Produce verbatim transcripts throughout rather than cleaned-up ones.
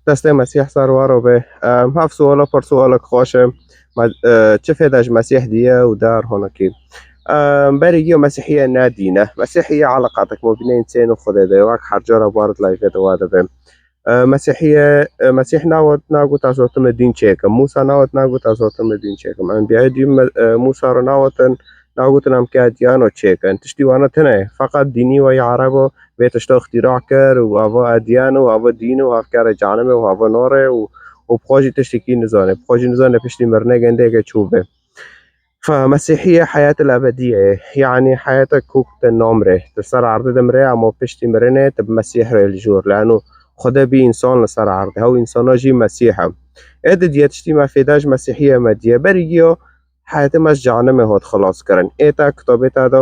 Destê Mesîh ser we re be. Em, hev suala pir sualek xweş e. Me-, e, çi fêde ji Mesîh diye û der honekî. Em, berî giyo Mesîhiye ne dîn e. Mesîhiye eleqatek mobîne însên û Xwedê de ye. Wek her cara barit layfê de we dibe. E, Mesîhiye, e, Mesîh nawet nagot ez hotime dîn çêkim. Mûsa nawet nagot ez hotime dîn çêkim. Enbiyayê dî me-, e, Mûsa re nawetin, nagotin em ke ediyano çêkin. Tiştî wana tune ye. Feqet dînî we yê Erebo vê tişta îxtîra kir û ava ediyan û ava dîn û ev kere canimê û ava norê û, û bi xwe jî tiştekî nizane. Bi xwe jî nizane piştî mirine gendeke çû be. Fe Mesîhiye heyatel ebediye ye. Yanî heyatek ku te namre. Tu ser erdê dimre ama piştî mirinê tu bi Mesîh re li jor. Leno Xwedê bî însan li ser erdê. Hew însana jî Mesîh e. Ê di diye tiştî me fêda ji Mesîhiye me diye. Berî giyo heyatê me ji cehennemê hat xilas kirin. Ê te kitabê te de,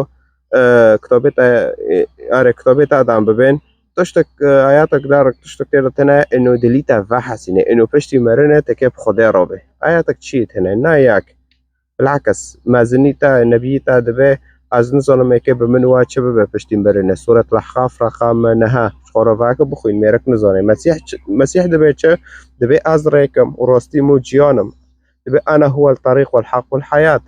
e, kitabê te, e, are, kitabê te de em bibên. Tiştek, e, heyatek der, tiştek tê de tune êno dilî te vehesîne. Êno piştî mirinê te kê bi Xwedê re be. Heyatek çi tune? Ne yek. Bilakis, mezinî te, nebiyî te dibe, ez nizanim ê kê bi min wa çi bibe piştî mirinê. Sûret Lehqaf reqam neha. Ji xwe re veke bixwîn, mêrik nizane. Mesîh çi, Mesîh dibe çi? Dibe ez rêk im û rastî im û ciyan im. Dibe ene huwel terîq wel heq wel heyat.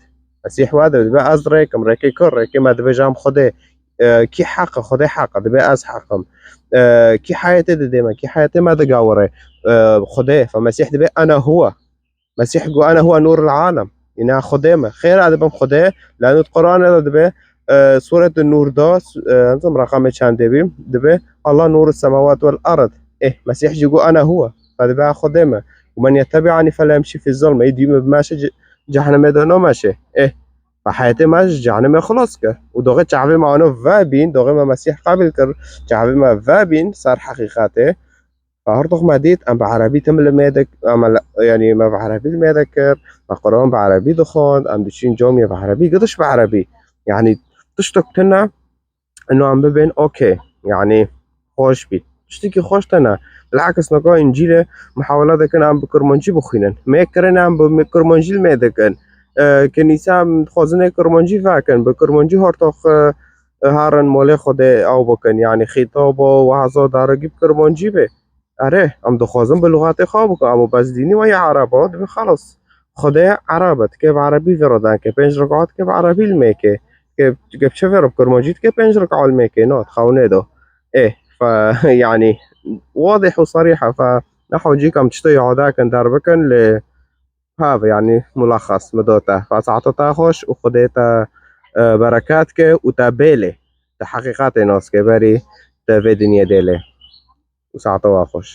Mesîh wa dibe, dibe ez rêk im, rêkê kir, rêkê me dibe jam Xwedê. E, kî heq e? Xwedê heq e, dibe ez heq im. E, kî heyetê didê me, kî heyetê me digawire? E, Xwedê. Fe Mesîh dibe ene huwe. Mesîh got, ene huwe nûrul alem. Îna Xwedê me. Xêr e dibim Xwedê. Leno di Qur'anê de dibe, e, Sûret Nûr de, e, nizam reqamê çendê bî, dibe, Allah nûrus semawat wel erd. Eh, Mesîh jî got, ene huwe. Fe dibe Xwedê me. Û men yettebi'ani fela yemşî fî zulm. Ê dî min bimeşe ce-, cehennemê de nameşe. Eh, fe heyetê me ji cehennemê xilas kir. Û doxê çavê me ano vebîn, doxê me Mesîh qebîl kir. Çavê me vebîn ser heqîqetê. Her dox me dît, em bi erebî tim li mêdik, em li, yanî me bi erebî li mêdik kir, me Quran bi erebî dixwend, em diçîn camiyê bi erebî, gidiş bi erebî. Yanî tiştek tune, ino em bibên okey, yanî xweş bî. Tiştekî xweş tune. Bilakis naka Încîlê muhawela dikin em bi Kirmancî bixwînin. Mêk kirin em bi Kirmancî li mêdikin. E, Kenîsa em dixwazin ê Kirmancî vekin, bi Kirmancî hortox, e, e, herin molê Xwedê ew bikin. Yanî xîtaba, we'za, darigî bi Kirmancî be. Erê, em dixwazin bi lûxatê xwe bikin, ama bes dînî we yê Ereba, dibe xelas. Xwedê Ereb e, dikê bi Erebî vê re dike, pênc rekat dikê bi Erebî li mêke. Dikê, dikê bi çi vê re bi Kirmancî dikê pênc rekat li mêke, na, dixewnê do. Ê, fe, yanî, wadih û serîh e, fe, neho cîk em tiştê yada kin, derbikin, lê, ha, yanî, mulexes, min do te. Fe, saeta te xweş û Xwedê te, e, bereket ke û te bêlê. Te heqîqetê nas ke berî te vê dinyê dêlê. Û saeta we xweş.